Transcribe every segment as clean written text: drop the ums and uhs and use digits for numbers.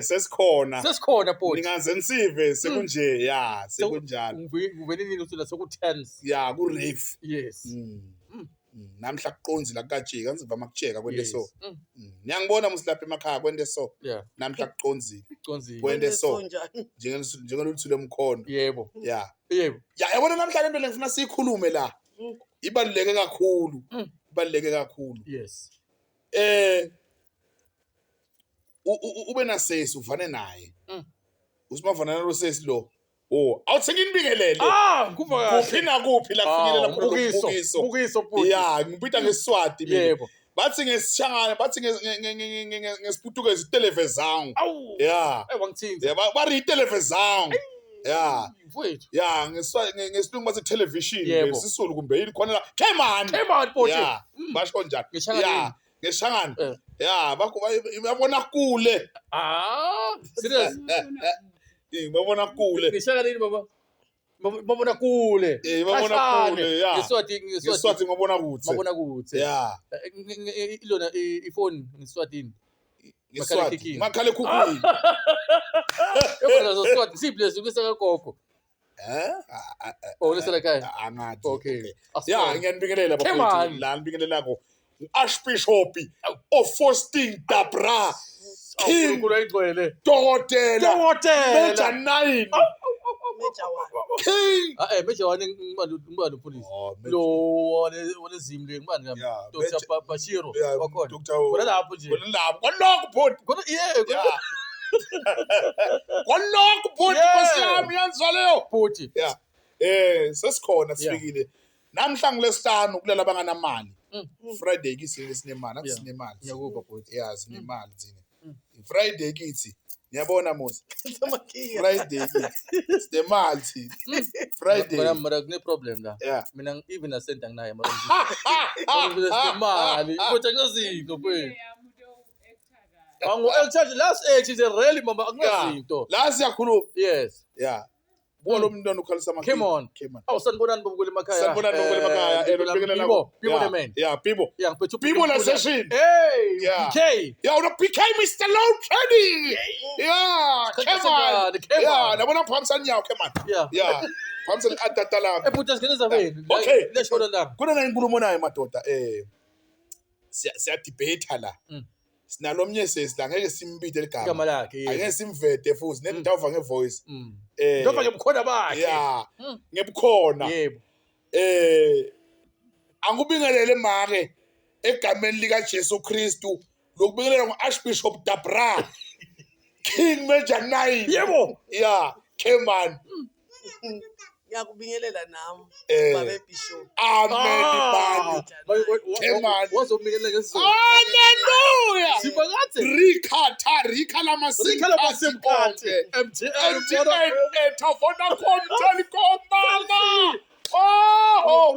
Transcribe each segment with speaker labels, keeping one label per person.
Speaker 1: Sesikhona.
Speaker 2: Sesikhona bhuti.
Speaker 1: Ningaze nisive sekunje ya sekunjalo.
Speaker 2: Ngivele nini uthi la seku-tense.
Speaker 1: Ya ku rave.
Speaker 2: Yes.
Speaker 1: Namhla kuqonzi la kukajika ngizivama kutsheka kwente
Speaker 2: Yes.
Speaker 1: so. Niyangibona musi lapha emakhaya kwente so.
Speaker 2: Yeah.
Speaker 1: Namhla kuqonzile.
Speaker 2: Conzile.
Speaker 1: Kwente so.
Speaker 3: Njani?
Speaker 1: Njengeluthi lomkhondo.
Speaker 2: Yebo.
Speaker 1: Ya.
Speaker 2: Yebo.
Speaker 1: Ya yabona namhla lento lengifuna siyikhulume la. Ibaluleke kakhulu. Ibaluleke kakhulu.
Speaker 2: Yes.
Speaker 1: Ube nasesi uvane naye. Usimavana nalo sesi lo. Oh, awuthi nginibingelele.
Speaker 2: Ah, kuva kahle.
Speaker 1: Kuphi nakuphi la kufinyelela
Speaker 2: Ah,
Speaker 1: khona lo
Speaker 2: mbukiso.
Speaker 1: mbukiso.
Speaker 2: Mbukiso bhuti.
Speaker 1: Ya, ngibita ngeSiswati mina.
Speaker 2: Yebo.
Speaker 1: Bathi ngesishangane, bathi ngesiPutukezi televisão.
Speaker 2: Awu.
Speaker 1: Ya.
Speaker 2: Eh wangithinta.
Speaker 1: Ya, bari itelevisão. Ya.
Speaker 2: Mfowethu.
Speaker 1: Ya, ngesilungu bathi television,
Speaker 2: Yebo.
Speaker 1: ngesisulu kumbe yini khona la. Come on.
Speaker 2: Come on bhuti.
Speaker 1: Ya, basho njalo.
Speaker 2: Ngeshangane.
Speaker 1: Ya, ngeshangane.
Speaker 2: Eh.
Speaker 1: Ya, babona kule.
Speaker 2: Ah, serious.
Speaker 1: Babona kule.
Speaker 2: Ngeshangane yini baba? Babona kule.
Speaker 1: Eh, babona
Speaker 2: Kahlane.
Speaker 1: kule, ya.
Speaker 2: Ngeswati ngeswati.
Speaker 1: Ngeswati ngabona kuthi.
Speaker 2: Babona kuthi.
Speaker 1: Ya.
Speaker 2: Ilona ifoni ngeswatini.
Speaker 1: Ngeswati.
Speaker 2: Makhalekhukhwini.
Speaker 1: Makhalekhukhwini.
Speaker 2: Yabona zoswati siphi leso kulesa kagogo.
Speaker 1: Eh?
Speaker 2: Oh lesa la khaya.
Speaker 1: Angathi.
Speaker 2: Okay.
Speaker 1: Ya, ngiyanibingelela
Speaker 2: Come
Speaker 1: bafowethu.
Speaker 2: on.
Speaker 1: La nibingelelako. Archbishop of Faustin Dabra, King.
Speaker 2: Unkulunkulu ayigcwele.
Speaker 1: Dokotela, Major
Speaker 2: Dokotela.
Speaker 1: 9,
Speaker 3: Major one.
Speaker 1: King.
Speaker 2: Ah eh Major one ngibani ngibani upolice.
Speaker 1: Oh, Major-
Speaker 2: Lo wale walezimu le ngibani ngami.
Speaker 1: Yeah,
Speaker 2: Dr.
Speaker 1: Major-
Speaker 2: Bashiro
Speaker 1: Yeah,
Speaker 2: wakhona.
Speaker 1: Dr.
Speaker 2: Khona lapho nje.
Speaker 1: Khona lapho. Kwalokho bhuti.
Speaker 2: Khona yeah, khona
Speaker 1: Yeah. Kwalokho bhuti
Speaker 2: Yeah.
Speaker 1: Nkosi yami yanzwa leyo.
Speaker 2: bhuti.
Speaker 1: Yeah. Sesikhona sifikile. Namhla ngilesihlanu kulala banganamali. Friday kithi sinemali, athi
Speaker 2: Yeah.
Speaker 1: sinemali.
Speaker 2: Ngiyakuva bhuti.
Speaker 1: Yeah, sinemali thina. Friday kithi. Ngiyabona Musa.
Speaker 3: Samakiya.
Speaker 1: Friday kithi. Sinemali thina. Friday.
Speaker 2: Mara mara kune problem la.
Speaker 1: Yeah.
Speaker 2: Mina even asenta nginaye mara. Ngimali. Kodwa kunezinto mfethu. Angu charge last age is a really mama akunazinto.
Speaker 1: La siyakhuluma.
Speaker 2: Yes.
Speaker 1: Yeah. Buka lo mntwana ukhalisa amakhiya.
Speaker 2: Come on.
Speaker 1: Come on.
Speaker 2: Awu sanibonani bobukela emakhaya.
Speaker 1: Sanibonani bobukela emakhaya. Lokubingelela
Speaker 2: Bibo,
Speaker 1: ko-
Speaker 2: Bibo
Speaker 1: Yeah.
Speaker 2: the man.
Speaker 1: Yeah, Bibo.
Speaker 2: Yeah, ngiphethe
Speaker 1: Bibo la session.
Speaker 2: Hey,
Speaker 1: Yeah.
Speaker 2: BK.
Speaker 1: Yeah, una PK Mr. Low Training. Yeah,
Speaker 2: Sikhathi
Speaker 1: come on.
Speaker 2: sengane, come
Speaker 1: Yeah,
Speaker 2: on.
Speaker 1: nabona phamisa nyawo, come on.
Speaker 2: Yeah.
Speaker 1: Yeah. Phamisa adata lami.
Speaker 2: Eh bhuti asingeneza beni.
Speaker 1: Okay.
Speaker 2: Leshona la.
Speaker 1: Kuna inkulumo nayo madoda siya debate la. Sinalomnye sesi la ngeke simbide
Speaker 2: Igama
Speaker 1: ligama.
Speaker 2: lakhe. yes.
Speaker 1: Angeke simvede futhi nedawuva ngevoice.
Speaker 2: Ndofa ngebukhona bakhe.
Speaker 1: Yeah. Ngebukhona.
Speaker 2: Yebo.
Speaker 1: Angubingelele make egameni lika Jesu Kristu lokubingelela ngoArchbishop Dabra King Major 9.
Speaker 2: Yebo.
Speaker 1: Yeah, come on.
Speaker 3: Ngiyakubingelela nami. Babe Bishop.
Speaker 1: Amen bani. Come on.
Speaker 2: Wazobingelela ngesizulu.
Speaker 1: Hallelujah.
Speaker 2: Sibakathe.
Speaker 1: Rika ta rika lama
Speaker 2: Rika lama simkhathi. MTN.
Speaker 1: MTN etha Vodacom Telkom mama. Oh, oh,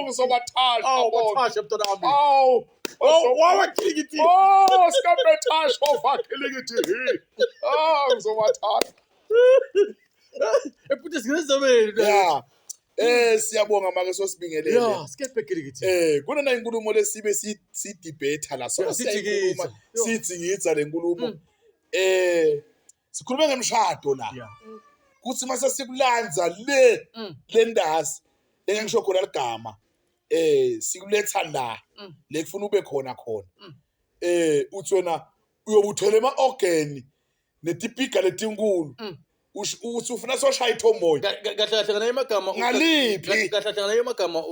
Speaker 1: ngizobathasha.
Speaker 2: Awu
Speaker 1: bonke.
Speaker 2: bathashe mntwana wami.
Speaker 1: Oh,
Speaker 2: Oh, wawakhilikithi.
Speaker 1: Oh, sikapethasha ovakhilikithi. Oh, ngizobathatha.
Speaker 2: Eh bhuti singeneza beni.
Speaker 1: Yeah. Siyabonga make sosibingelele.
Speaker 2: Yeah, skephe khilikithi.
Speaker 1: Kunana inkulumo lesibe si debate la. So
Speaker 2: Yeah,
Speaker 1: siyayikhuluma,
Speaker 2: sijikisa.
Speaker 1: sijingitsa le nkulumo. Sikhuluma ngemshado la.
Speaker 2: Yeah.
Speaker 1: Kuthi mase sikulanza le le ndasi engisho khona ligama. Sikuletha la. Le kufuna ube khona khona. Uthi wena uyobuthwele ema organ netipiga letinkulu. Uthi ufuna soshaya ithomboyi.
Speaker 2: Kahle kahle nganaye amagama
Speaker 1: Ngaliphi?
Speaker 2: kahle kahle nganaye amagama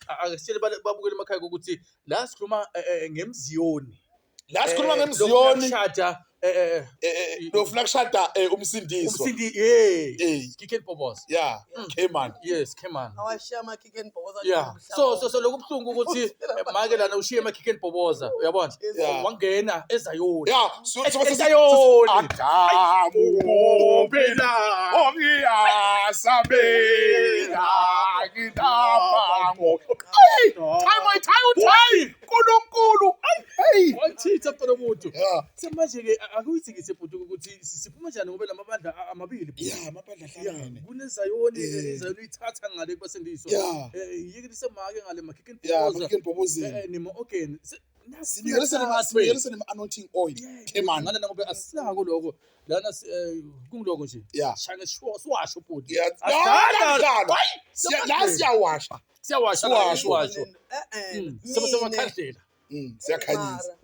Speaker 2: akasitshele babukele emakhaya ukuthi la sikhuluma ngemziyoni.
Speaker 1: La sikhuluma ngemziyoni
Speaker 2: Shada
Speaker 1: lofuna kushada umsindiswa.
Speaker 2: umsindi hey.
Speaker 1: Eh.
Speaker 2: Kick and Bobos.
Speaker 1: Yeah, Cayman.
Speaker 2: Yes, come on.
Speaker 3: Awashiya ama-kick and bhoboza.
Speaker 2: Yeah. So lokubuhlungu ukuthi make lana ushiye ama kick and boboza uyabona?
Speaker 1: Yeah.
Speaker 2: Wangena ezayoni.
Speaker 1: Yeah, so so
Speaker 2: Ezayoni.
Speaker 1: Adamu
Speaker 2: Phela.
Speaker 1: ongiyasabela ngilapha ngo. Hey, time time time. Nkulunkulu. Hey.
Speaker 2: Wangithitha mntwana womuntu.
Speaker 1: Yeah.
Speaker 2: Semanje ke akuyithikise bhuti ukuthi siphuma njani ngoba lamabandla amabili. bhuti.
Speaker 1: Yeah, amabandla ahlangene.
Speaker 2: Kunezayoni
Speaker 1: Eh.
Speaker 2: izayoni uyithatha ngale kubasindiswa.
Speaker 1: Yeah.
Speaker 2: Yeke lisemake ngale ma kick and
Speaker 1: Yeah,
Speaker 2: boboza.
Speaker 1: Kick and Bobozini.
Speaker 2: Nima organ.
Speaker 1: Sibingelise nema-anointing oil. Khemani.
Speaker 2: Ngale ngoba asilako lokho. Lana kungiloko nje.
Speaker 1: Yeah.
Speaker 2: Shaya siwasho bhuti.
Speaker 1: Yeah.
Speaker 2: Asidala.
Speaker 1: La la siyawasha.
Speaker 2: Siyawasha
Speaker 1: Siwasho.
Speaker 2: siwasho.
Speaker 3: Eh
Speaker 2: Sebasemakhandlela.
Speaker 1: Siyakhanyisa.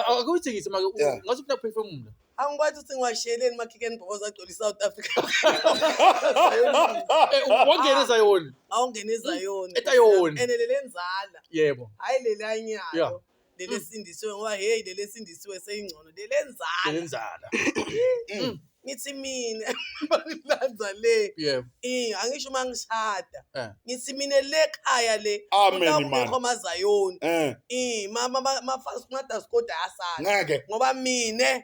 Speaker 2: Akuthikise make
Speaker 1: Yeah.
Speaker 2: ngathi ufuna phefumula.
Speaker 3: Angikwazi ukuthi ngiwashiyeleni makhikeni bhoboza agcwele i-South Africa.
Speaker 2: Eh wangena eZayoni.
Speaker 3: Awungena eZayoni.
Speaker 2: Etayoni.
Speaker 3: Ene lele nzala.
Speaker 2: Yebo.
Speaker 3: Hayi leli
Speaker 2: Yeah.
Speaker 3: anyalo. Leli esindisiwe ngoba hey leli esindisiwe seyingcono. Leli enzala.
Speaker 2: Lenzala.
Speaker 3: Ngithi mina bangilanza le.
Speaker 2: Yebo.
Speaker 3: Eh angisho uma ngishada.
Speaker 2: Eh.
Speaker 3: Ngithi mina le khaya le.
Speaker 1: Amen, man.
Speaker 3: Kungekho amazayoni.
Speaker 1: Eh.
Speaker 3: Eh mama mafasi madaskoda asala.
Speaker 1: Ngeke.
Speaker 3: Ngoba mina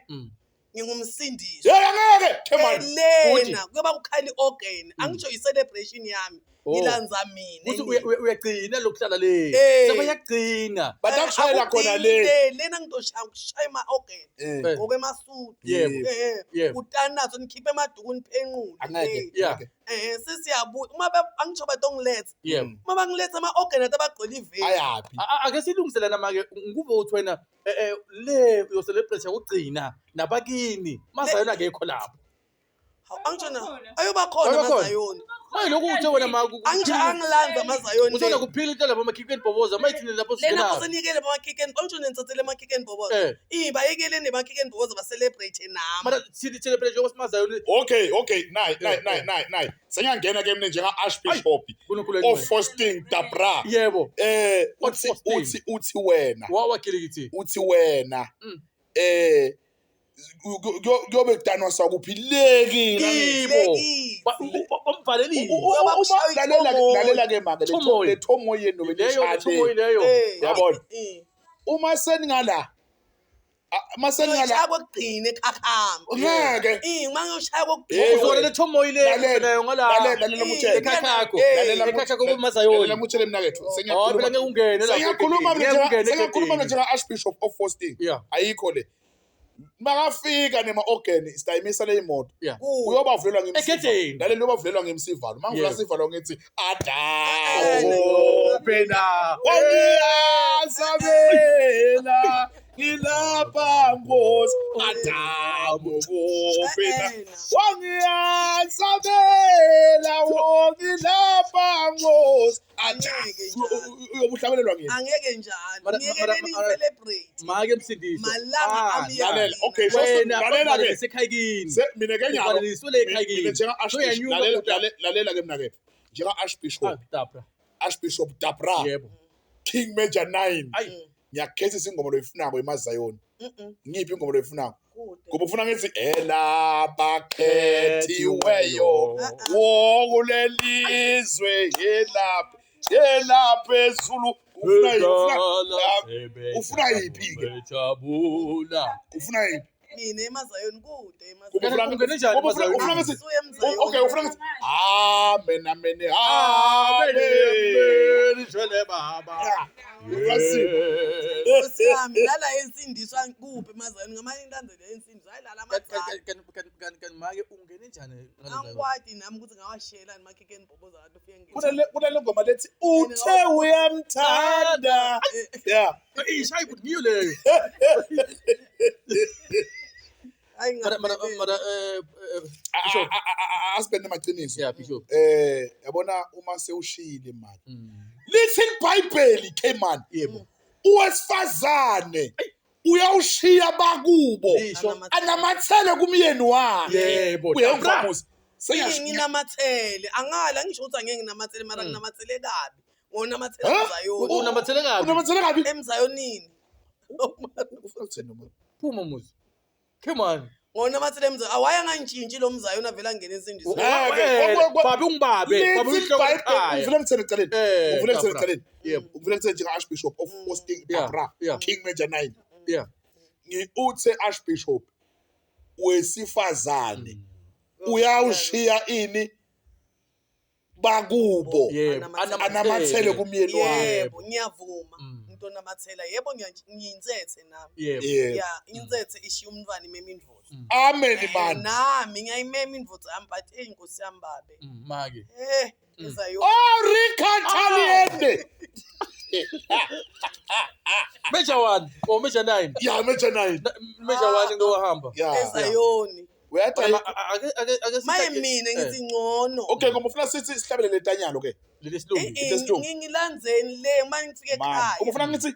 Speaker 3: ngingumsindisi.
Speaker 1: Yeah, ngeke. Khemani.
Speaker 3: Lena kuyoba kukhala i-organ angisho i-celebration yami
Speaker 2: Oh.
Speaker 3: ngilanza mina
Speaker 2: Uthi uyagcina lokuhlala le.
Speaker 3: Eh.
Speaker 2: Sebayagcina.
Speaker 1: Batakushayela khona le.
Speaker 3: Lena ngizoshaya kushaya ama-organ
Speaker 1: Eh.
Speaker 2: Eh.
Speaker 3: ngokwemasudu
Speaker 2: Yebo.
Speaker 3: Eh,
Speaker 2: Yebo.
Speaker 3: utanazo nikhiphe emaduku niphenqule
Speaker 1: Angeke.
Speaker 2: Yeah.
Speaker 3: Eh sesiyabuya uma angisho batongiletha
Speaker 2: Yebo.
Speaker 3: uma bangiletha ama-organ athi abagcwele iveni
Speaker 1: Ayaphi?
Speaker 2: Ake silungiselana make nguve uthi wena le yo celebrate yokugcina nabakini mazayona akekho lapho.
Speaker 3: Hawu, angisho na ayoba khona
Speaker 2: Ayoba khona.
Speaker 3: amazayoni
Speaker 2: Manje lokhu uthe wena ma
Speaker 3: angisho angilanza amazayoni
Speaker 2: Uthona kuphila into lapha amakhikhweni bhoboza mayithini lapho
Speaker 3: lena
Speaker 2: singena.
Speaker 3: kusenikele bamakhikeni angisho nithathele emakhikeni bhoboza
Speaker 2: Eh.
Speaker 3: ibayekele nemakhikeni bhoboza ba-celebrate nami
Speaker 2: Mara sithi celebrate njengoba simazayona
Speaker 1: Okay, okay. Nayi, nayi, nayi, nayi, nayi. Sengiyangena ke mina njenga Archbishop
Speaker 2: uNkulunkulu
Speaker 1: of
Speaker 2: engcwele.
Speaker 1: Faustin Dabra.
Speaker 2: Yebo.
Speaker 1: Eh,
Speaker 2: Of
Speaker 1: uthi
Speaker 2: Faustin.
Speaker 1: uthi uthi wena.
Speaker 2: Wawagilikithi.
Speaker 1: Uthi wena. Eh kuyobe kudanwa sakuphi lekile.
Speaker 2: Kibo.
Speaker 3: Lekile.
Speaker 2: Bamvalelile.
Speaker 1: Lalela lalela ke make
Speaker 2: Thomoyi.
Speaker 1: le thomoyi yenu
Speaker 2: Leyo thomoyi leyo.
Speaker 3: Eh,
Speaker 1: Yabona.
Speaker 3: eh.
Speaker 1: Uma seningala uma seningala
Speaker 3: Ngiyoshaya kokugcina ekhakhamba.
Speaker 1: ngeke
Speaker 3: Eh, uma ngiyoshaya
Speaker 1: Eh,
Speaker 3: kokugcina.
Speaker 2: Uzona le thomoyi le
Speaker 1: Lalela,
Speaker 2: nayo ngala.
Speaker 1: lalela lalela ngutshele.
Speaker 2: Ekhakhakho.
Speaker 3: Eh,
Speaker 1: Lalela
Speaker 2: Ekhakhakho
Speaker 1: lalela
Speaker 2: kumazayoni.
Speaker 1: ngutshele mina kethu.
Speaker 2: Oh phela ngeke ungene lapho.
Speaker 1: Sengiyakhuluma mina
Speaker 2: Ngeke
Speaker 1: njenga
Speaker 2: ungene
Speaker 1: sengiyakhuluma mina
Speaker 2: egedini.
Speaker 1: njenga Archbishop of Faustin.
Speaker 2: Yeah.
Speaker 1: Ayikho le. Makafika nema organ sitayimisa le imoto.
Speaker 2: Yeah.
Speaker 3: Ku-
Speaker 1: Uyobavulelwa ngemsivalo.
Speaker 2: Egedeni.
Speaker 1: Lalela uyobavulelwa ngemsivalo. Mangivula
Speaker 2: Yebo.
Speaker 1: sivalo ngithi ada.
Speaker 2: Oh phela.
Speaker 1: Wangiyasabela ngilapha Nkosi Adamu kuphela
Speaker 3: Eh,
Speaker 1: wangiyasabela wongilapha Nkosi Adamu
Speaker 3: Angeke njalo.
Speaker 1: uyobuhlabelelwa ngini
Speaker 3: Angeke njalo.
Speaker 2: Mara-
Speaker 3: Niyekeleni i-celebrate.
Speaker 2: Make msindisi.
Speaker 3: Malanga ami
Speaker 1: lalela okay
Speaker 2: Wena
Speaker 1: lalela ke
Speaker 2: sekhayikini.
Speaker 1: Se- mina ke nyalo
Speaker 2: Uvalelisiwe le ekhayikini.
Speaker 1: mina njenga Archbishop
Speaker 2: Soyanyuka
Speaker 1: lalela
Speaker 2: uta-
Speaker 1: lalela ke mina ke njenga Archbishop
Speaker 2: Dabra.
Speaker 1: Archbishop Dabra
Speaker 2: Yebo.
Speaker 1: King Major 9
Speaker 2: Ayi.
Speaker 1: ngiyakhethisa ingoma loyifunako emazayoni
Speaker 3: Mm-mm,
Speaker 1: ngiphi ingoma loyifunako
Speaker 3: kude.
Speaker 1: ngoba ufuna ngithi elabakhethiweyo wokulelizwe yelapha yelapha ezulu ufuna ufuna yiphi ke?
Speaker 2: Bejabula.
Speaker 1: ufuna yiphi
Speaker 3: Mina emazayoni kude
Speaker 1: Kuba
Speaker 3: emazayoni.
Speaker 1: ufuna-
Speaker 2: Ungene njani
Speaker 1: kuba ufuna-
Speaker 2: emazayoni?
Speaker 1: ufuna ngithi
Speaker 3: Suye emzayoni.
Speaker 1: okay ufuna ngithi amen amen amen
Speaker 2: Amen. Shwele baba.
Speaker 1: Yeah. Ufuna
Speaker 3: Nkosi yami, lala ensindiswa kuphi emazayoni ngamanye intanzelo yensindiswa hayi lala amadzala.
Speaker 2: Kanti make ungene njani ngale Zayoni?
Speaker 3: Angikwadi nami ukuthi ngawashiyelani emakhikeni bhoboza kade ufike ngene.
Speaker 1: kunale ngoma lethi uthe uyamthanda yeah
Speaker 2: Eh, shayi ukuthi ngiyo leyo.
Speaker 3: Hayi
Speaker 2: Mara mara
Speaker 3: ngaphelele.
Speaker 2: mara Bishop.
Speaker 1: asibe namaqiniso
Speaker 2: Yeah, Bishop.
Speaker 1: eh yabona uma sewushiyile mali lithi iBhayibheli ke man
Speaker 2: Yebo.
Speaker 1: uwesifazane uyawushiya bakubo
Speaker 2: Lisho.
Speaker 1: anamathele kumyeni wakhe
Speaker 2: Yebo.
Speaker 1: uyangikwamusa
Speaker 3: Nginamathele. Angala ngisho ukuthi angeke nginamathele mara nginamathele kabi. Ngonamathele
Speaker 1: Huh?
Speaker 3: emzayoni.
Speaker 2: Unamathele kabi.
Speaker 1: unamathele kabi
Speaker 3: Emzayonini.
Speaker 1: Ufuna ukuthini noma?
Speaker 2: Phuma muzi. Come on.
Speaker 3: Ngonamathele emzayoni. Awaya ngantshintshi lo mzayoni avela angena ensindisweni.
Speaker 1: Ngeke.
Speaker 2: Babe ungibabe. Babe
Speaker 1: Lithi
Speaker 2: uyinhloko
Speaker 1: iBhayibheli
Speaker 2: ekhaya.
Speaker 1: uvule ngitheni ekuqaleni
Speaker 2: Eh,
Speaker 1: uvule ngitheni
Speaker 2: Dabra.
Speaker 1: ekuqaleni
Speaker 2: Yebo.
Speaker 1: uvule ngitheni njenga Archbishop of Austin
Speaker 2: Yeah,
Speaker 1: Dabra
Speaker 2: yeah.
Speaker 1: King Major 9
Speaker 2: Yeah.
Speaker 1: uthe Archbishop wesifazane uyawushiya ini bakubo
Speaker 2: Yebo.
Speaker 1: anamathele kumyeni wakhe
Speaker 3: Yebo, ngiyavuma. Umuntu onamathela. Yebo, ngiyinsethe nami.
Speaker 2: Yebo.
Speaker 1: yebo
Speaker 3: Ya, insethe ishiya umntwana imema indvodza.
Speaker 1: amen man
Speaker 3: Nami ngiyayimema indvodza yami but eyi Nkosi yami babe.
Speaker 2: Make.
Speaker 3: Eh, ezayoni.
Speaker 1: oh ricataliende
Speaker 2: Major 1 or Major 9.
Speaker 1: Yeah, Major 9.
Speaker 2: Major 1 into wahamba.
Speaker 1: Yeah.
Speaker 3: Ezayoni.
Speaker 1: Uyathi
Speaker 2: Ake
Speaker 3: Maye mina ngithi ngcono.
Speaker 1: Okay, ngoba ufuna sithi sihlabelele letanyalo ke.
Speaker 2: Leli silungu.
Speaker 1: Into esilungu.
Speaker 3: Ngilandzeni le uma ngifike
Speaker 1: Man,
Speaker 3: ekhaya.
Speaker 1: uma ufuna ngithi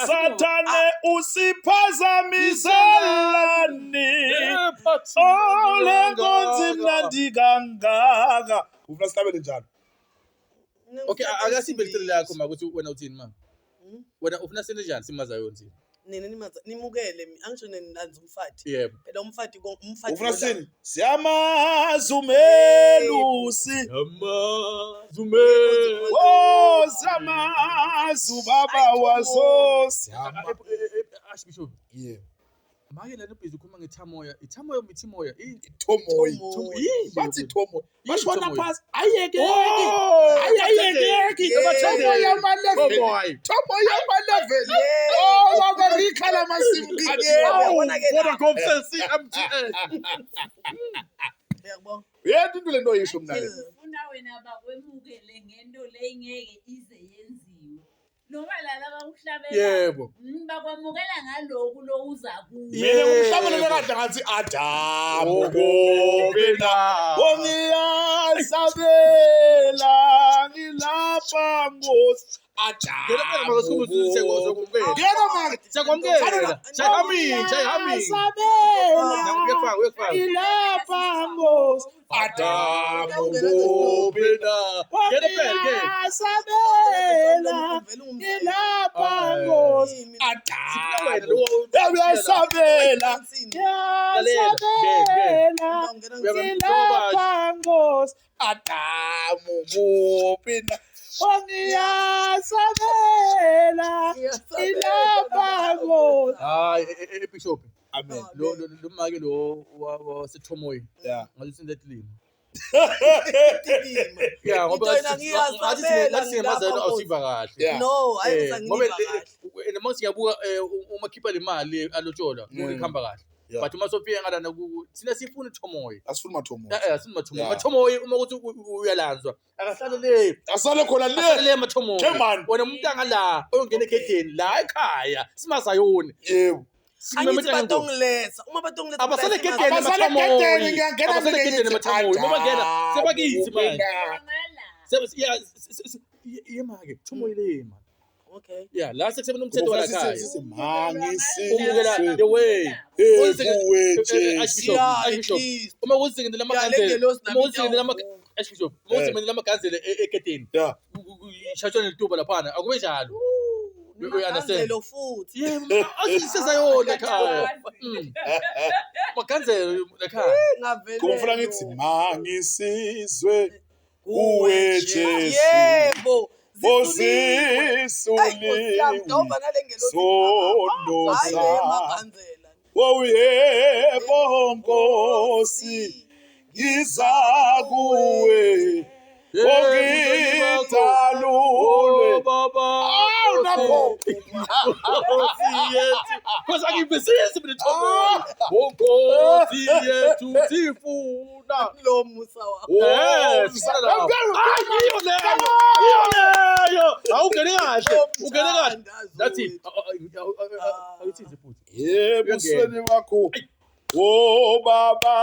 Speaker 4: Sathane usiphazamiselani Oh le nkonzo imnandi kangaka.
Speaker 1: Ufuna sihlabele njalo.
Speaker 2: Okay, akasiphe licele lakho ma ukuthi wena uthini ma. Wena ufuna sene njani simazayoni thina?
Speaker 3: Nina nimukele angisho nilanza umfati.
Speaker 2: Yebo.
Speaker 3: Phela umfati umfati.
Speaker 1: Ufuna sini? Siyamazi umelusi.
Speaker 2: Amazume.
Speaker 1: Oh, siyamazi ubaba waso. Siyama.
Speaker 2: Archbishop.
Speaker 1: Yeah.
Speaker 2: Make lana ubhizi ukhuluma ngethamoya. Ithamoya umithimoya.
Speaker 1: Thomoyi.
Speaker 2: Yini?
Speaker 1: Bathi thomoyi. Bashona
Speaker 2: Thomoyi.
Speaker 1: phasi. Ayeke.
Speaker 2: Oh!
Speaker 1: Ayayekeki. Thomoyi ama-level.
Speaker 2: Thomoyi.
Speaker 1: Thomoyi ama-level. Oh, wabarika lama-sim card.
Speaker 3: Yebo, uyabona ke la.
Speaker 2: Vodacom, Cell C, MTN.
Speaker 3: Uyakubona?
Speaker 1: Uyena into lento oyisho mina le.
Speaker 5: Ufuna wena bakwemukele ngento le ingeke ize yenziwe. Noma laba bakuhlabela.
Speaker 2: Yebo.
Speaker 5: Bakwamukela ngaloku lo uza kuwo.
Speaker 1: Mina ngumhlabelele kahle ngathi Adamu kuphi na? Ongiyasabela ngilapha Nkosi.
Speaker 2: Ngena phela
Speaker 1: Adamu.
Speaker 2: maka sikhumbuzo siyakwamukela.
Speaker 1: Ngena maka.
Speaker 2: Siyakwamukela. Shayihaming, shayihaming.
Speaker 1: Ngiyasabela
Speaker 2: Uyakufaka, uyakufaka.
Speaker 1: ngilapha Nkosi. Adamu kuphi
Speaker 2: na? Ngena phela, ngena.
Speaker 1: Ngiyasabela ngilapha Nkosi.
Speaker 2: Sifuna wena
Speaker 1: Adamu.
Speaker 2: lo.
Speaker 1: Uyasabela.
Speaker 2: Lalela,
Speaker 1: Ngiyasabela.
Speaker 2: Uyabona,
Speaker 1: Ngilapha Nkosi. Adamu kuphi na? Ongiyasabela ngilapha Nkosi.
Speaker 2: Hayi, Bishop.
Speaker 1: Amen.
Speaker 2: Lo lo lo make lo waseThomoyi.
Speaker 1: Yeah.
Speaker 2: Ngathi sinethe lima. Yeah, ngoba
Speaker 3: Into yena ngiyasabela,
Speaker 2: ngathi singemazayoni
Speaker 3: ngilapha
Speaker 2: awusiva kahle.
Speaker 1: Yeah.
Speaker 3: No,
Speaker 2: Eh, ngoba
Speaker 3: ayizangiva kahle.
Speaker 2: noma siyabuka uma khipha le mali alotsholwa kuhamba kahle.
Speaker 1: Yeah.
Speaker 2: But uma sofika ngalana thina sifuna uThomoyi.
Speaker 1: Asifuni mathomo.
Speaker 2: Asifuni Mathomoyi.
Speaker 1: Yeah.
Speaker 2: Mathomoyi uma ukuthi uyalanzwa akahlale le.
Speaker 1: Asale khona
Speaker 2: Ahlale
Speaker 1: le.
Speaker 2: le Mathomoyi.
Speaker 1: Ke man.
Speaker 2: Wena umuntu angala oyongena ekhetheni la ekhaya simazayoni.
Speaker 1: Yebo.
Speaker 3: Angithi batongiletha. Uma batongiletha
Speaker 2: Abasale
Speaker 3: phela
Speaker 2: gedeni
Speaker 1: Abasale
Speaker 2: Mathomoyi.
Speaker 1: gedeni, ngiyangena
Speaker 2: Abasale
Speaker 1: mina
Speaker 2: gedeni
Speaker 1: ngithi,
Speaker 2: Mathomoyi. Uma bangena
Speaker 1: Adamu
Speaker 2: sebakithi
Speaker 1: kuphi
Speaker 2: manje.
Speaker 1: na?
Speaker 2: Yeah, yema ke Thomoyi le man.
Speaker 3: Okay.
Speaker 2: Yeah, la sekusebenza umthetho
Speaker 1: Ufuna
Speaker 2: wala khaya.
Speaker 1: sithi mangisizwe
Speaker 2: Umukela the way.
Speaker 1: ekuwe Jesu.
Speaker 2: Archbishop,
Speaker 3: Yeah, at
Speaker 2: Archbishop.
Speaker 3: least.
Speaker 2: Uma kuthi ngendlela
Speaker 3: Yeah, le
Speaker 2: amaganzele,
Speaker 3: ngelosi
Speaker 2: uma
Speaker 3: nami
Speaker 2: kuthi ngendlela ama
Speaker 3: iyawuvuka.
Speaker 2: Archbishop, uma kuthi ngendlela amaganzele egedeni.
Speaker 1: Yeah.
Speaker 2: Ishatshwa nelituba laphana, akube njalo. You understand?
Speaker 3: Maganzelo futhi.
Speaker 2: Yebo, asisesayona ekhaya. Maganzelo ekhaya.
Speaker 3: Ngavele.
Speaker 1: Kumfuna ngithi mangisizwe kuwe Jesu.
Speaker 3: Yebo. Zisuliwe. Ayi, Nkosi yami,
Speaker 1: Osisuliwe
Speaker 3: ngawuva nale ngelosi.
Speaker 1: sono
Speaker 3: Hayi, le
Speaker 1: sami.
Speaker 3: maganzela.
Speaker 1: Oh yebo Nkosi ngiza kuwe ongidalule.
Speaker 2: Baba.
Speaker 1: Awu lapho.
Speaker 2: Nkosi yethu. Because angivisisi mina Thomoyi. Nkosi yethu sifuna.
Speaker 3: Lo musa wakho.
Speaker 2: Eh, sifuna lapho. Hayi, iyo leyo. Iyo leyo. Awungene kahle. Ungene kahle. Nathi awuthize futhi.
Speaker 1: Ebusweni bakho o baba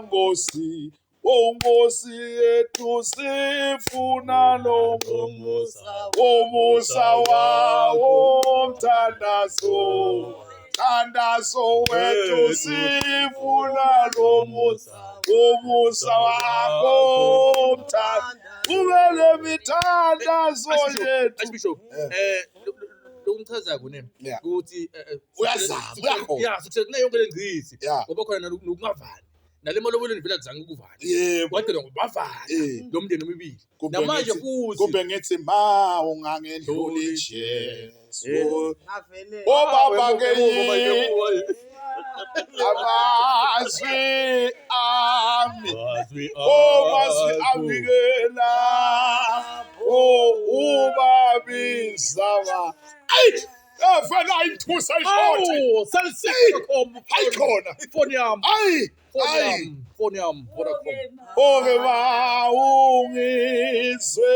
Speaker 1: Nkosi, o Nkosi yethu sifuna lo
Speaker 3: Musa
Speaker 1: umusa wawo mthandazo mthandazo wethu sifuna lo musa umusa wakho mthandazo ube lemithandazo yethu.
Speaker 2: Archbishop, lokumchazako ne
Speaker 1: Yeah.
Speaker 2: ukuthi
Speaker 1: Uyazama, uyakhona.
Speaker 2: Yeah, success yonke lengcithi.
Speaker 1: Yeah.
Speaker 2: Ngoba khona nokungavani. Nale malobolweni vele akuzange ukuvana.
Speaker 1: Yebo.
Speaker 2: Kwagcina ngobavana
Speaker 1: Eh.
Speaker 2: lo mndeni omibili.
Speaker 1: Kumbe
Speaker 2: Namanje
Speaker 1: ngithi-
Speaker 2: futhi
Speaker 1: kumbe ngithi ma ungangendluli Jesu.
Speaker 3: Ngavele.
Speaker 1: O baba ke
Speaker 2: Emuva,
Speaker 1: amazwi ami
Speaker 2: Amazwi
Speaker 1: o mazwi ami ke lapho ubabizama. Ayi, fela ayithusa ishoti.
Speaker 2: Awu, cellc.com.
Speaker 1: Hayi khona.
Speaker 2: Ifoni yami.
Speaker 1: Ayi,
Speaker 2: Ifoni
Speaker 1: ayi.
Speaker 2: yami. Ifoni yami. Vodacom.
Speaker 1: Oke ma ungizwe.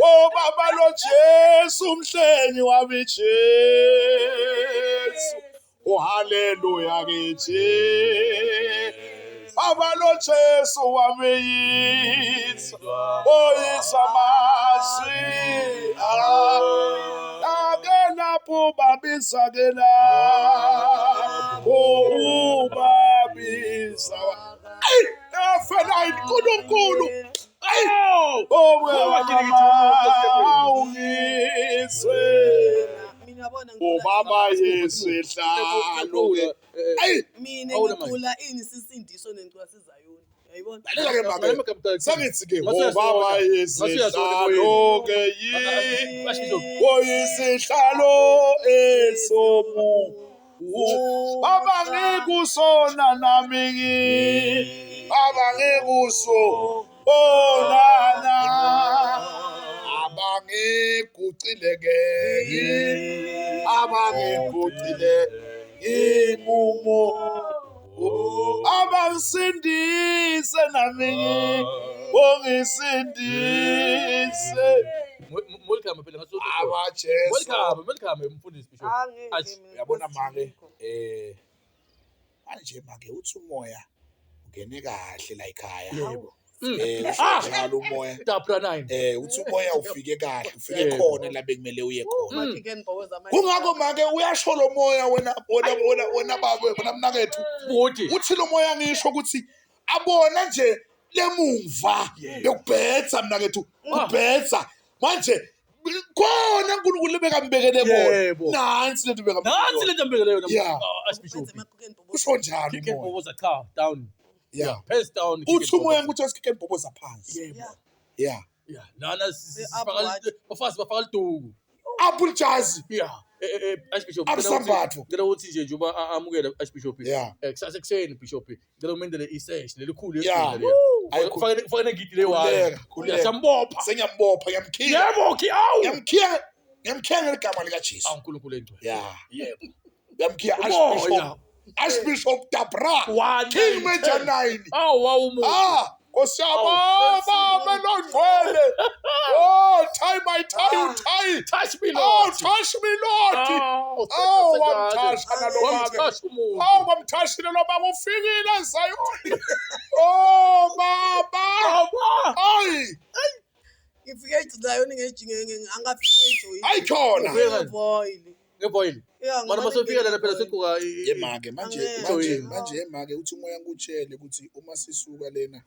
Speaker 4: Oh baba lo Jesu umhlengi wami Jesu. Oh haleluya ke Jesu. Baba lo Jesu wameyisa. Oyisa amazwi. Ake lapho babiza ke lapho ubabiza. Ayi, efela uNkulunkulu. Ayi,
Speaker 2: Oh!
Speaker 4: ungizwe.
Speaker 3: Mina yabona ngicula
Speaker 4: Ubaba yesihlalo ke. Ayi,
Speaker 3: mina
Speaker 2: Awuna
Speaker 3: ngicula ini sisindiso nencula sizayoni. Uyayibona?
Speaker 1: Lalela ke make. Sangithi ke ubaba yesihlalo ke yi.
Speaker 4: Oyisihlalo esomu. Baba ngikusona nami ngi.
Speaker 1: Baba ngikuso.
Speaker 4: Onana.
Speaker 1: Abangigucile ke. Abangigucile ingumo.
Speaker 4: Abangisindise nami ngi. Ongisindise.
Speaker 2: Welcome phela ngaso.
Speaker 1: Aba Jesu.
Speaker 2: Welcome, welcome mfundisi Bishop.
Speaker 3: Angeke
Speaker 2: Athi,
Speaker 3: mina,
Speaker 1: Uyabona make
Speaker 3: Nkosi.
Speaker 1: manje make uthi umoya ungene kahle la ekhaya.
Speaker 2: Yebo.
Speaker 1: Usho njalo umoya.
Speaker 2: Dabra 9.
Speaker 1: Uthi umoya ufike kahle, ufike
Speaker 2: Yebo.
Speaker 1: khona la bekumele uye khona.
Speaker 3: Mathi-ke ngibhokoza manje.
Speaker 1: Kungakho make uyasho lo moya wena wena wena wena baba wena mnakethu.
Speaker 2: Futhi
Speaker 1: Uthi lo moya ngisho ukuthi abona nje lemuva bekubhetha mnakethu, kubhetha. Manje khona uNkulunkulu lebekambekele
Speaker 2: Yebo.
Speaker 1: kona. Nansi lento
Speaker 2: nansi
Speaker 1: bekambekele.
Speaker 2: lento ambekele yona.
Speaker 1: Yeah.
Speaker 2: Archbishop.
Speaker 3: Wenze emakhokeni bhoboza.
Speaker 1: Usho njalo
Speaker 2: Kick and
Speaker 1: umoya.
Speaker 2: bhoboza cha down.
Speaker 1: Yeah.
Speaker 2: Press down. kick and
Speaker 1: Uthi umoya
Speaker 2: bhoboza.
Speaker 1: ukuthi asikike bhoboza phansi.
Speaker 2: Yebo.
Speaker 3: Yeah.
Speaker 1: Yeah.
Speaker 2: Yeah, lana
Speaker 3: Up what?
Speaker 2: bafazi bafaka liduku.
Speaker 1: Apple jazz.
Speaker 2: Yeah. Archbishop
Speaker 1: Abusambatho.
Speaker 2: ngicela ukuthi nje njengoba amukela Archbishop.
Speaker 1: Yeah.
Speaker 2: Kusasa ekuseni Bishop. Ngicela umendele isesh lelikhulu
Speaker 1: Yeah.
Speaker 2: lekhulu.
Speaker 1: Ayi,
Speaker 2: Ufake negidi le
Speaker 1: Khululeka,
Speaker 2: wine.
Speaker 1: khululeka.
Speaker 2: Siyambopha.
Speaker 1: Sengiyambopha, ngiyamkhiya.
Speaker 2: Yebo, ki awu.
Speaker 1: Ngiyamkhiya, ngiyamkhiya ngeligama likaJesu.
Speaker 2: Awu uNkulunkulu engcwele.
Speaker 1: Yeah.
Speaker 2: Yebo.
Speaker 1: Ngiyamkhiya
Speaker 2: Umoya.
Speaker 1: Archbishop. Archbishop Dabra.
Speaker 2: One
Speaker 1: King
Speaker 2: nine,
Speaker 1: Major
Speaker 2: ten.
Speaker 1: 9.
Speaker 2: Awu wawu
Speaker 1: Ah, Nkosi yami,
Speaker 2: Awu,
Speaker 1: baba longcwele. Oh, tie my tie, you tie.
Speaker 2: Touch me
Speaker 1: Oh,
Speaker 2: Lord.
Speaker 1: touch me Lord.
Speaker 2: Oh,
Speaker 1: Oh, wamthasha nalo baba.
Speaker 2: Wamthasha umuntu.
Speaker 1: Oh, bamthashile lo baba ufikile eZayoni. Oh, baba.
Speaker 2: Baba.
Speaker 1: Ayi,
Speaker 3: Ngifike eZayoni angafiki ngejoyi.
Speaker 1: ayi khona.
Speaker 2: Ufike
Speaker 3: Ngevoyile.
Speaker 2: Ngevoyile.
Speaker 3: Yeah,
Speaker 2: Mana
Speaker 3: ngimane
Speaker 2: masofika lana phela
Speaker 3: ngevoyile.
Speaker 2: segqoka
Speaker 1: Yemake manje
Speaker 3: Angeke.
Speaker 1: manje
Speaker 2: Joyini.
Speaker 1: manje yemake uthi umoya ngutshele ukuthi uma sisuka lena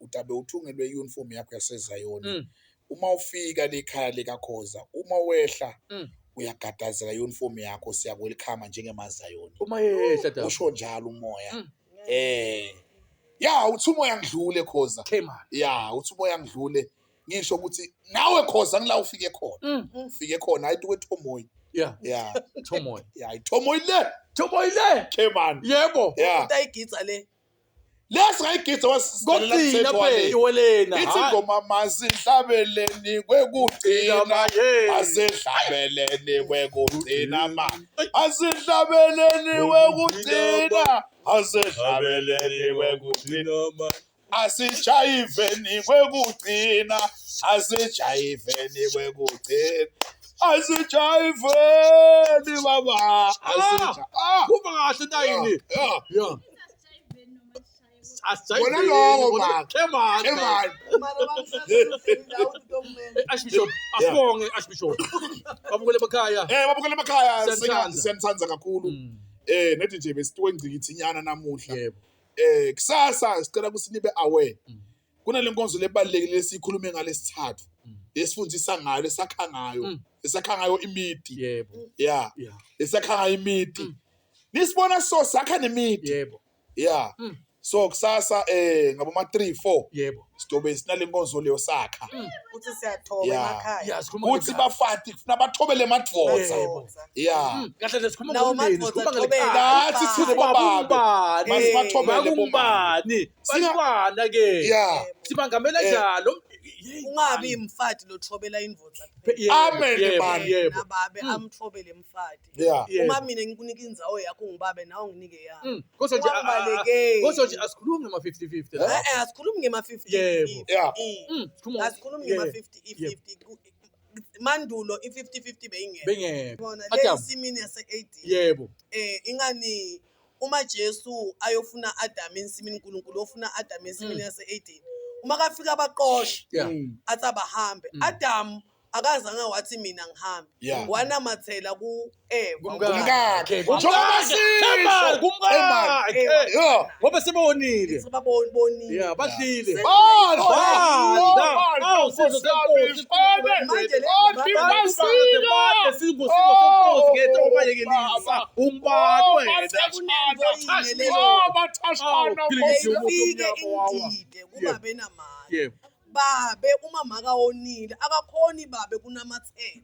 Speaker 1: utabe uthungelwe iuniform yakho yaseZayoni. Uma ufika lekhaya likaKhoza, uma wehla uyagadazela iuniform yakho siyakwelikhama njengemazayoni.
Speaker 2: Uma yehla da.
Speaker 1: Usho njalo umoya. Ya uthi umoya ngidlule Khoza.
Speaker 2: Came on.
Speaker 1: Ya uthi umoya ngidlule ngisho ukuthi nawe Khoza ngila ufike khona. Ufike khona ayithi kwethomoyi.
Speaker 2: Yeah.
Speaker 1: Yeah.
Speaker 2: Thomoy.
Speaker 1: Ya ithomoyi le.
Speaker 2: Thomoy le.
Speaker 1: Khemani.
Speaker 2: Yebo.
Speaker 1: Yeah.
Speaker 3: Utayigidza le.
Speaker 1: Lesingayigidza
Speaker 2: Kokugcina phela iwelena.
Speaker 1: Ithi ingoma masihlabeleni kwekugcina asihlabeleni kwekugcina ma asihlabeleni kwekugcina asihlabeleni kwekugcina
Speaker 2: ma.
Speaker 1: asijayiveni kwekugcina asijayiveni kwekugcina asijayiveni baba asija
Speaker 2: Kuba kahle nayini.
Speaker 1: yeah.
Speaker 2: Yeah.
Speaker 1: Bona lowo, man.
Speaker 2: Khemani.
Speaker 1: Khemani.
Speaker 3: Mara bamhlasela indawo ntomene.
Speaker 2: Archbishop, asibonge Archbishop. Babukele emakhaya.
Speaker 1: Babukele emakhaya
Speaker 2: Siyanithanda.
Speaker 1: siyanithanda kakhulu. Nethi nje besituke ngcikithinyana namuhla.
Speaker 2: Yebo.
Speaker 1: Kusasa sicela ukuthi nibe aware. Kunale nkonzo lebalekile lesikhulume ngalesithathu. Lesifundisa ngayo, lesakha ngayo. Lesakha ngayo imidi.
Speaker 2: Yebo.
Speaker 1: Yeah.
Speaker 2: Yeah.
Speaker 1: Lesakha ngayo imidi. Nisibona so sakha nemidi.
Speaker 2: Yebo.
Speaker 1: Yeah. So kusasa ngabo ma 3 4
Speaker 2: Yebo.
Speaker 1: sidobe sinale nkonzo leyo sakha.
Speaker 3: Uthi siyathoba
Speaker 1: Yeah.
Speaker 3: emakhaya.
Speaker 2: Yeah, sikhuluma
Speaker 1: Kuthi bafati kufuna bathobele emadvodza.
Speaker 2: Yebo.
Speaker 1: Yeah.
Speaker 2: Kahle nje sikhuluma
Speaker 3: Nawo
Speaker 2: ngomndeni,
Speaker 3: amadvodza
Speaker 2: sikhuluma
Speaker 3: athobele.
Speaker 2: ngelikhaya.
Speaker 1: Nathi thina bobabe.
Speaker 2: Ubani?
Speaker 1: Masibathobele bomama.
Speaker 2: Makumbani? Bantwana ke.
Speaker 1: Yeah.
Speaker 2: Sibangamela njalo.
Speaker 3: Ungabi mfati lothobela indvodza kuphela.
Speaker 2: Yebo,
Speaker 1: Amen,
Speaker 2: yebo,
Speaker 1: man.
Speaker 2: Yebo.
Speaker 3: Nababe amthobele mfati.
Speaker 1: Yeah.
Speaker 2: Yebo.
Speaker 3: Uma mina ngikunika indzawo yakho ngibabe nawe unginike yami.
Speaker 2: Kodwa nje
Speaker 3: Ungabalekeli.
Speaker 2: kodwa nje asikhulumi ngama 50-50 la.
Speaker 3: Asikhulumi ngema 50.
Speaker 2: Yebo.
Speaker 1: Yeah.
Speaker 2: Sikhuluma
Speaker 3: Asikhulumi
Speaker 2: Yeah.
Speaker 3: ngema-50 i-50. Mandulo i-50 50 beyingekho.
Speaker 2: Bengekho.
Speaker 3: Bona le
Speaker 2: Adam.
Speaker 3: nsimini yase-Eden.
Speaker 2: Yebo.
Speaker 3: Ingani uma Jesu ayofuna Adam ensimini, uNkulunkulu ofuna Adam ensimini yase-Eden. Uma kafika abaqosha athi abahambe. Adam akazange wathi mina ngihambe. Wanamathela ku-Eva.
Speaker 1: Kumkakhe.
Speaker 2: Kumkakhe.
Speaker 1: Njengoba
Speaker 2: Kumkakhe.
Speaker 1: Yeah.
Speaker 2: Ngoba sebewonile.
Speaker 3: Sebabonile.
Speaker 2: Yeah, badlile.
Speaker 1: Badla.
Speaker 2: Badla.
Speaker 1: Badla.
Speaker 2: Awu, sizwe senkosi.
Speaker 3: Manje le-
Speaker 2: Badle singo singo senkosi ngento obayekelisa. Ungubani wena?
Speaker 3: Ifike ingide kubabe namake.
Speaker 2: Yebo.
Speaker 3: Babe uma makawonile akakhoni babe kunamathela.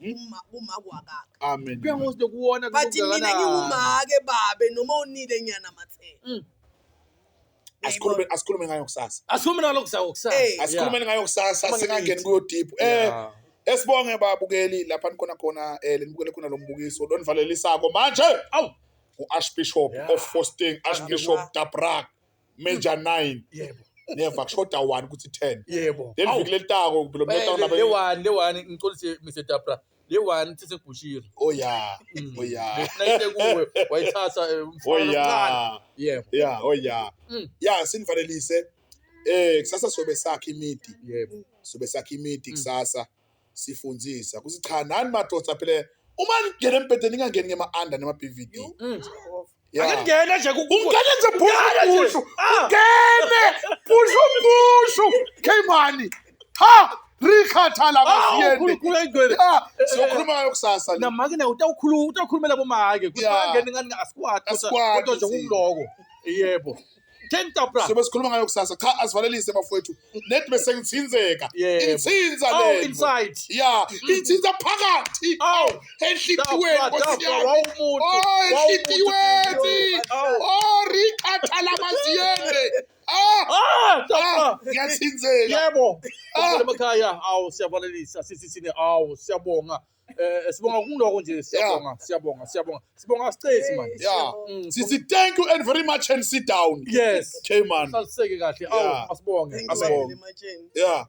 Speaker 3: Uma kuma kwakakhe.
Speaker 1: Amen.
Speaker 2: Kuya ngokuthi lokuwona
Speaker 3: But mina ngingumake babe noma onile ngiyanamathela.
Speaker 1: Asikhulume ngayo kusasa.
Speaker 2: Asikhulume nalokho kusasa kusasa.
Speaker 1: Asikhulume ngayo kusasa
Speaker 2: Uma
Speaker 1: singangeni
Speaker 2: ngithi.
Speaker 1: kuyo deep. Esibonge babukeli lapha nikhona khona, lenibukele khona lo mbukiso lonivalelisayo manje.
Speaker 2: Awu.
Speaker 1: U-Archbishop of Fosting, Archbishop Dabrak, Major 9.
Speaker 2: Yebo.
Speaker 1: Neva kushoda 1 kuthi 10.
Speaker 2: Yebo.
Speaker 1: Leli viki lelitako lo mntu
Speaker 2: Le one, le one ngicolise Mr Dabra. Le one sise Bushiri.
Speaker 1: Oh yeah. Oh yeah.
Speaker 2: Nayise kuwe wayithatha
Speaker 1: Oh
Speaker 2: umfana omncane.
Speaker 1: yeah.
Speaker 2: Yebo.
Speaker 1: Yeah, oh yeah. Yeah, sinivalelise. Kusasa sobe sakhe imidi.
Speaker 2: Yebo.
Speaker 1: Sobe sakhe imidi kusasa sifundzisa. Kuthi cha nani madoda phela uma ningena embhedeni ningangeni ngema-under nema-BVD. Yeah.
Speaker 2: Ake ngene nje ku
Speaker 1: Ungene nje
Speaker 2: Ungene nje.
Speaker 1: phushu phushu. Ungene phushu phushu. Khemani. Ha! Rikhathala
Speaker 2: Awu,
Speaker 1: basiyende.
Speaker 2: khulu engcwele.
Speaker 1: Yeah, siyokhuluma ngayo kusasa le.
Speaker 2: Namake naye utawukhuluma utawukhulumela bomake. Kuthi
Speaker 1: Yeah.
Speaker 2: bangene ngani asikwati
Speaker 1: Asikwati,
Speaker 2: kodwa nje kungiloko. Yebo. 10 Dabra.
Speaker 1: Sobe sikhuluma ngayo kusasa. Cha asivalelise bafowethu. Net bese ngithinzeka.
Speaker 2: Yebo.
Speaker 1: Ingithinza
Speaker 2: Awu
Speaker 1: le.
Speaker 2: inside.
Speaker 1: Yeah, ingithinza phakathi.
Speaker 2: Awu.
Speaker 1: Enhlitiyweni
Speaker 2: Dabra,
Speaker 1: Nkosi
Speaker 2: Dabra,
Speaker 1: yami.
Speaker 2: wawumuntu.
Speaker 1: Oh,
Speaker 2: Wawumuntu.
Speaker 1: enhlitiyweni.
Speaker 2: Awu.
Speaker 1: Oh, rikhathala basiyende. Ah,
Speaker 2: Ah,
Speaker 1: ah,
Speaker 2: Dabra.
Speaker 1: ngiyathinzeka.
Speaker 2: Yebo.
Speaker 1: Ah.
Speaker 2: Emakhaya awu siyavalelisa sithi sine awu siyabonga. Sibonga kungiloko nje siyabonga siyabonga siyabonga. Sibonga sicesi man.
Speaker 1: Yeah. Sisi thank you and very much and sit down.
Speaker 2: Yes.
Speaker 1: Okay man.
Speaker 2: Saliseke kahle. Awu
Speaker 1: Yeah.
Speaker 2: asibonge.
Speaker 3: Thank you,
Speaker 1: Asibonge.
Speaker 3: Ematsheni.
Speaker 1: Yeah.